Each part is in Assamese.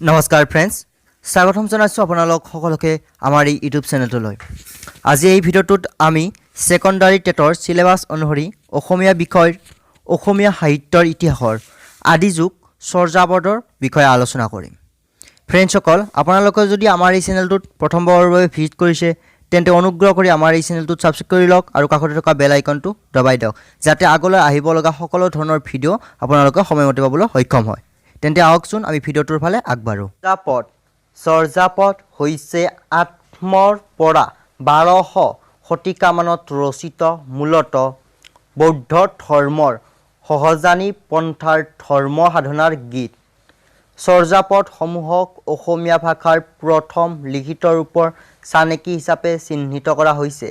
নমস্কাৰ ফ্ৰেণ্ডছ, স্বাগতম জনাইছোঁ আপোনালোক সকলোকে আমাৰ এই ইউটিউব চেনেলটোলৈ। আজি এই ভিডিঅ'টোত আমি ছেকেণ্ডাৰী টেটৰ চিলেবাছ অনুসৰি অসমীয়া বিষয়ৰ অসমীয়া সাহিত্যৰ ইতিহাসৰ আদিযুগ চৰ্যাপদৰ বিষয়ে আলোচনা কৰিম। ফ্ৰেণ্ডছসকল, আপোনালোকে যদি আমাৰ এই চেনেলটোত প্ৰথমবাৰৰ বাবে ভিজিট কৰিছে, তেন্তে অনুগ্ৰহ কৰি আমাৰ এই চেনেলটোত ছাবস্ক্ৰাইব কৰি লওক আৰু কাষতে থকা বেল আইকনটো দবাই দিয়ক, যাতে আগলৈ আহিব লগা সকলো ধৰণৰ ভিডিঅ' আপোনালোকে সময়মতে পাবলৈ সক্ষম হয়। তেন্তে আহকচোন, আমি ভিডিঅ'টোৰ ফালে আগবাঢ়োঁ। চৰ্যাপদ। চৰ্যাপদ হৈছে 8ৰ পৰা 12 শতিকামানত ৰচিত মূলতঃ বৌদ্ধ ধৰ্মৰ সহযানী পন্থাৰ ধৰ্ম সাধনাৰ গীত। চৰ্যাপদসমূহক অসমীয়া ভাষাৰ প্ৰথম লিখিত ৰূপৰ চানেকি হিচাপে চিহ্নিত কৰা হৈছে।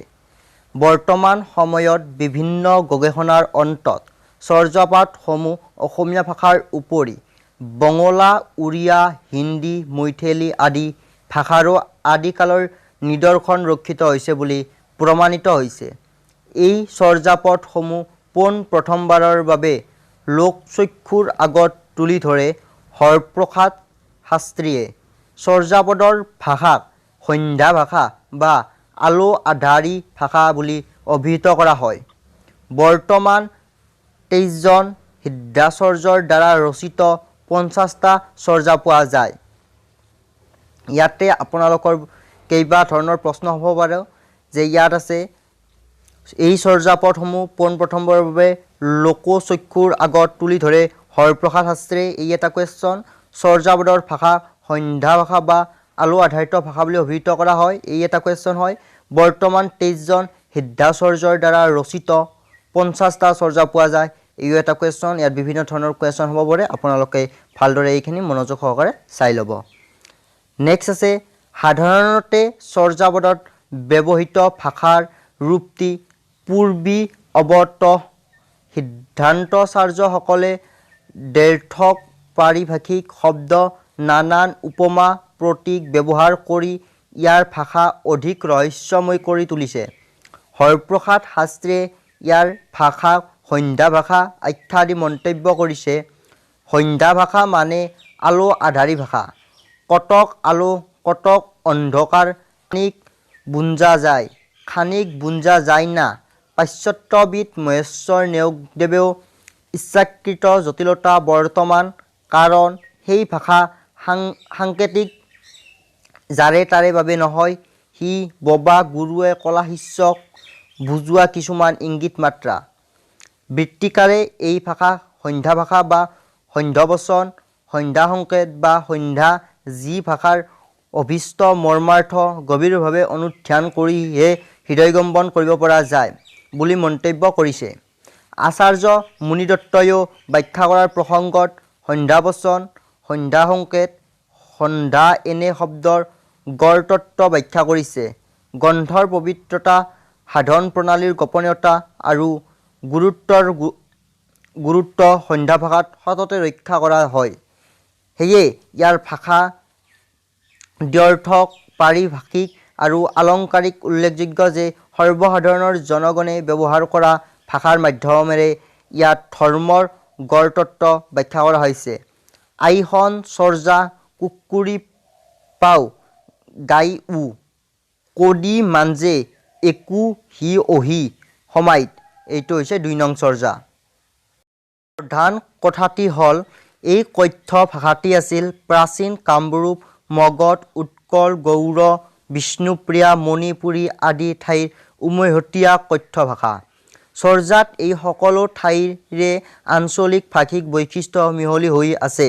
বৰ্তমান সময়ত বিভিন্ন গৱেষণাৰ অন্তত চৰ্যাপদসমূহ অসমীয়া ভাষাৰ উপৰি বঙলা, উৰিয়া, হিন্দী, মৈথিলী আদি ভাষাৰো আদিকালৰ নিদৰ্শন ৰক্ষিত হৈছে বুলি প্ৰমাণিত হৈছে। এই চৰ্যাপদসমূহ পোন প্ৰথমবাৰৰ বাবে লোকচক্ষুৰ আগত তুলি ধৰে হৰপ্ৰসাদ শাস্ত্ৰীয়ে। চৰ্যাপদৰ ভাষাক সন্ধ্যা ভাষা বা আলো আধাৰী ভাষা বুলি অভিহিত কৰা হয়। বৰ্তমান 23জন সিদ্ধাচাৰ্যৰ দ্বাৰা ৰচিত 50টা চৰ্যা পোৱা যায়। ইয়াতে আপোনালোকৰ কেইবা ধৰণৰ প্ৰশ্ন হ'ব পাৰে যে ইয়াত আছে, এই চৰ্যাপদসমূহ পোনপ্ৰথমবাৰৰ বাবে লোকচক্ষুৰ আগত তুলি ধৰে হৰপ্ৰসাদ শাস্ত্ৰীয়ে, এই এটা কুৱেশ্যন। চৰ্যাপদৰ ভাষা সন্ধ্যা ভাষা বা আলো আধাৰিত ভাষা বুলি অভিহিত কৰা হয়, এই এটা কুৱেশ্যন হয়। বৰ্তমান 23জন সিদ্ধাচাৰ্যৰ দ্বাৰা ৰচিত 50টা চৰ্যা পোৱা যায়, এইও এটা কুৱেশ্যন। ইয়াত বিভিন্ন ধৰণৰ কুৱেশ্যন হ'ব পাৰে। আপোনালোকে ভালদৰে এইখিনি মনোযোগ সহকাৰে চাই ল'ব। নেক্সট আছে, সাধাৰণতে চৰ্যাপদত ব্যৱহৃত ভাষাৰ ৰূপটি পূৰ্বী অৱতঃ সিদ্ধান্তাচাৰ্যসকলে দ্ব্যৰ্থক পাৰিভাষিক শব্দ, নানান উপমা, প্ৰতীক ব্যৱহাৰ কৰি ইয়াৰ ভাষা অধিক ৰহস্যময় কৰি তুলিছে। হৰপ্ৰসাদ শাস্ত্ৰীয়ে ইয়াৰ ভাষাক সন্ধ্যা ভাষা আখ্যা দি মন্তব্য কৰিছে, "সন্ধ্যা ভাষা মানে আলো আধাৰী ভাষা। কতক আলো, কতক অন্ধকাৰ, খানিক বুঞ্জা যায়, খানিক বুঞ্জা যায় না।" পাশ্চাত্যবিদ মহেশ্বৰ নেওগদেৱেও ইচ্ছাকৃত জটিলতা বৰ্তমান, কাৰণ সেই ভাষা সাংকেতিক, যাৰে তাৰে বাবে নহয়, সি বোবা গুৰুৱে কলা শিষ্যক বুজোৱা কিছুমান ইংগিত মাত্ৰা। বৃত্তিকাৰে এই ভাষা সন্ধ্যা ভাষা বা সন্ধ্যাবচন, সন্ধ্যা সংকেত বা সন্ধ্যা, যি ভাষাৰ অভীষ্ট মৰ্মাৰ্থ গভীৰভাৱে অনুধ্যান কৰিহে হৃদয়ংগম কৰিব পৰা যায় বুলি মন্তব্য কৰিছে। আচাৰ্য মুনিদত্তয়ো ব্যাখ্যা কৰাৰ প্ৰসংগত সন্ধ্যাবচন, সন্ধ্যা সংকেত, সন্ধ্যা এনে শব্দৰ গড় তত্ত্ব ব্যাখ্যা কৰিছে। গ্ৰন্থৰ পবিত্ৰতা, সাধন প্ৰণালীৰ গোপনীয়তা আৰু গুৰুত্ব সন্ধ্যা ভাষাত সততে ৰক্ষা কৰা হয়। সেয়ে ইয়াৰ ভাষা দ্ব্যৰ্থক, পাৰিভাষিক আৰু আলংকাৰিক। উল্লেখযোগ্য যে সৰ্বসাধাৰণৰ জনগণে ব্যৱহাৰ কৰা ভাষাৰ মাধ্যমেৰে ইয়াত ধৰ্মৰ গড় তত্ত্ব ব্যাখ্যা কৰা হৈছে। আইখন চৰ্যা কুকুৰী পাও গাই উ কদি মাঞ্জে একো হি অহি সমাইত, এইটো হৈছে 2 নং চৰ্যা। প্ৰধান কথাটি হ'ল, এই কথ্য ভাষাটি আছিল প্ৰাচীন কামৰূপ, মগধ, উৎকল, গৌড়, বিষ্ণুপ্ৰিয়া, মণিপুৰী আদি ঠাইৰ উমৈহতীয়া কথ্য ভাষা। চৰ্যাত এই সকলো ঠাইৰে আঞ্চলিক ভাষিক বৈশিষ্ট্য মিহলি হৈ আছে।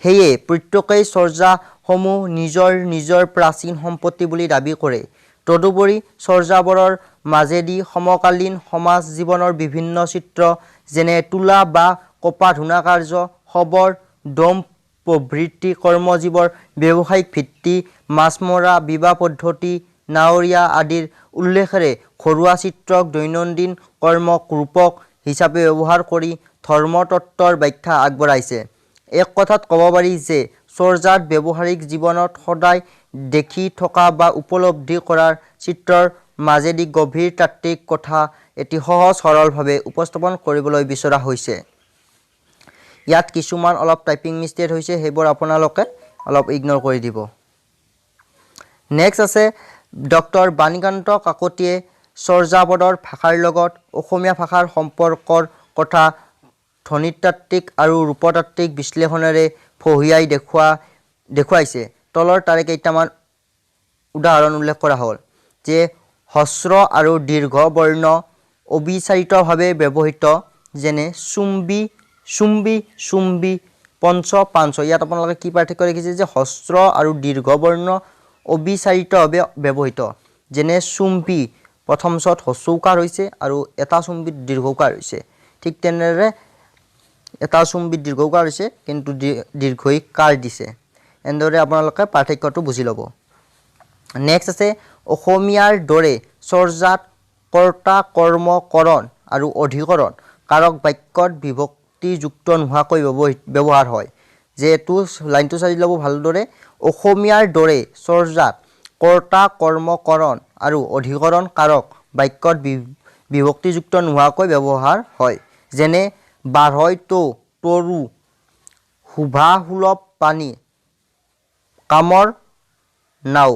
সেয়ে প্ৰত্যেকেই চৰ্যাসমূহ নিজৰ নিজৰ প্ৰাচীন সম্পত্তি বুলি দাবী কৰে। তদুপৰি চৰ্যাবোৰৰ মাজেদি সমকালীন সমাজ জীৱনৰ বিভিন্ন চিত্ৰ, যেনে তোলা বা কপা ধুনা কাৰ্য, শবৰ, ডোম প্ৰভৃতি কৰ্মজীৱৰ ব্যৱসায়িক ভিত্তি, মাছ মৰা, বিবাহ পদ্ধতি, নাৱৰীয়া আদিৰ উল্লেখেৰে ঘৰুৱা চিত্ৰক দৈনন্দিন কৰ্মক ৰূপক হিচাপে ব্যৱহাৰ কৰি ধৰ্মতত্ত্বৰ ব্যাখ্যা আগবঢ়াইছে। এক কথাত ক'ব পাৰি যে চৰ্যাত ব্যৱহাৰিক জীৱনত সদায় দেখি থকা বা উপলব্ধি কৰাৰ চিত্ৰৰ মাজেদি গভীৰ তাত্ত্বিক কথা এটি সহজ সৰলভাৱে উপস্থাপন কৰিবলৈ বিচৰা হৈছে। ইয়াত কিছুমান অলপ টাইপিং মিষ্টেক হৈছে, সেইবোৰ আপোনালোকে অলপ ইগন'ৰ কৰি দিব। নেক্সট আছে ডক্টৰ বাণীকান্ত কাকতিয়ে চৰ্যাপদৰ ভাষাৰ লগত অসমীয়া ভাষাৰ সম্পৰ্কৰ কথা ধ্বনিতাত্ত্বিক আৰু ৰূপতাত্ত্বিক বিশ্লেষণেৰে ফঁহিয়াই দেখুৱাইছে। তলৰ তাৰে কেইটামান উদাহৰণ উল্লেখ কৰা হ'ল যে হ্ৰস্ব আৰু দীৰ্ঘ বৰ্ণ অবিচাৰিতভাৱে ব্যৱহৃত, যেনে চুম্বি চুম্বি চুম্বি, পঞ্চ পাঞ্চ। ইয়াত আপোনালোকে কি পাৰ্থক্য দেখিছে যে হ্ৰস্ব আৰু দীৰ্ঘ বৰ্ণ অবিচাৰিতভাৱে ব্যৱহৃত, যেনে চুম্বি প্ৰথম চত হ্ৰস্বকাৰ হৈছে আৰু এটা চুম্বিত দীৰ্ঘকাৰ হৈছে। ঠিক তেনেদৰে এটা চুম্বিত দীৰ্ঘকাৰ হৈছে কিন্তু দীৰ্ঘইকাৰ দিছে। এনেদৰে আপোনালোকে পাৰ্থক্যটো বুজি ল'ব। নেক্সট আছে অসমীয়াৰ দৰে চৰ্যাত কৰ্তা কৰ্ম কৰণ আৰু অধিকৰণ কাৰক বাক্যত বিভক্তিযুক্ত নোহোৱাকৈ ব্যৱহাৰ হয়। যে এইটো লাইনটো চাই ল'ব ভালদৰে, অসমীয়াৰ দৰে চৰ্যাত কৰ্তা কৰ্ম কৰণ আৰু অধিকৰণ কাৰক বাক্যত বিভক্তিযুক্ত নোহোৱাকৈ ব্যৱহাৰ হয়, যেনে বাঢ়ৈ তো তৰু শোভাসুলভ পানী কামৰ নাও।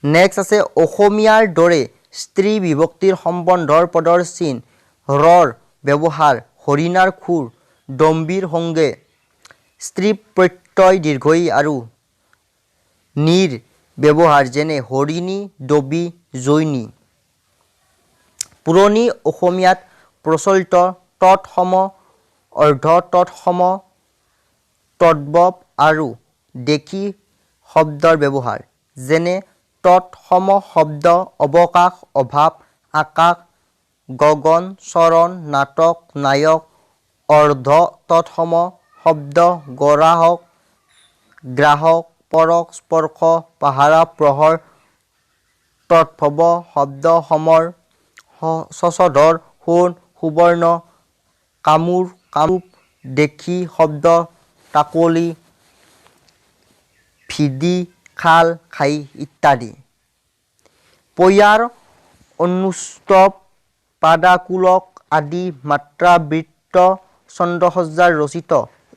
নেক্সট আছে অসমীয়াৰ দৰে স্ত্ৰী বিভক্তিৰ সম্বন্ধৰ পদৰ চিন ৰৰ ব্যৱহাৰ হৰিণাৰ খুৰ দম্বীৰ সংগে স্ত্ৰী প্ৰত্যয় দীৰ্ঘই আৰু নিৰ ব্যৱহাৰ, যেনে হৰিণী দবী জৈনী। পুৰণি অসমীয়াত প্ৰচলিত তৎসম অৰ্ধ তৎসম তদ্ভৱ আৰু দেশী শব্দৰ ব্যৱহাৰ, যেনে তৎসম শব্দ অৱকাশ অভাৱ আকাশ গগন চৰণ নাটক নায়ক, অৰ্ধ তৎসম শব্দ গৰাহক গ্ৰাহক পৰক স্পৰ্শ পাহাৰা প্ৰহৰ, তদ্ভৱ শব্দ সমৰ শশধৰ সোণ সুবৰ্ণ কামোৰ কামৰূপ, দেশী শব্দ টাকলি ভিদি খাল খাই ইত্যাদি। পয়াৰ অনুষ্টৱ পাদাকুলক আদি মাত্ৰাবৃত্ত ছন্দসজ্জাৰ ৰচিত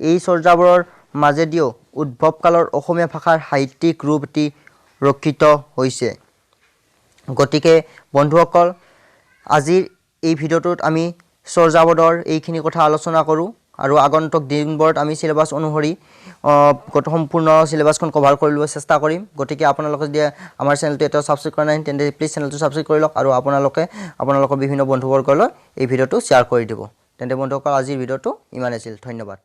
এই চৰ্যাবোৰৰ মাজেদিও উদ্ভৱকালৰ অসমীয়া ভাষাৰ সাহিত্যিক ৰূপ এটি ৰক্ষিত হৈছে। গতিকে বন্ধুসকল, আজিৰ এই ভিডিঅ'টোত আমি চৰ্যাপদৰ এইখিনি কথা আলোচনা কৰোঁ আৰু আগন্তুক দিনবোৰত আমি চিলেবাছ অনুসৰি সম্পূৰ্ণ চিলেবাছখন কভাৰ কৰি ল'ব চেষ্টা কৰিম। গতিকে আপোনালোকে যদি আমাৰ চেনেলটো এতিয়াও ছাবস্ক্ৰাইব কৰা নাই তেন্তে প্লিজ চেনেলটো ছাবস্ক্ৰাইব কৰি লওক আৰু আপোনালোকে আপোনালোকৰ বিভিন্ন বন্ধুবৰ্গলৈ এই ভিডিঅ'টো শ্বেয়াৰ কৰি দিব। তেন্তে বন্ধুসকল, আজিৰ ভিডিঅ'টো ইমানেই আছিল। ধন্যবাদ।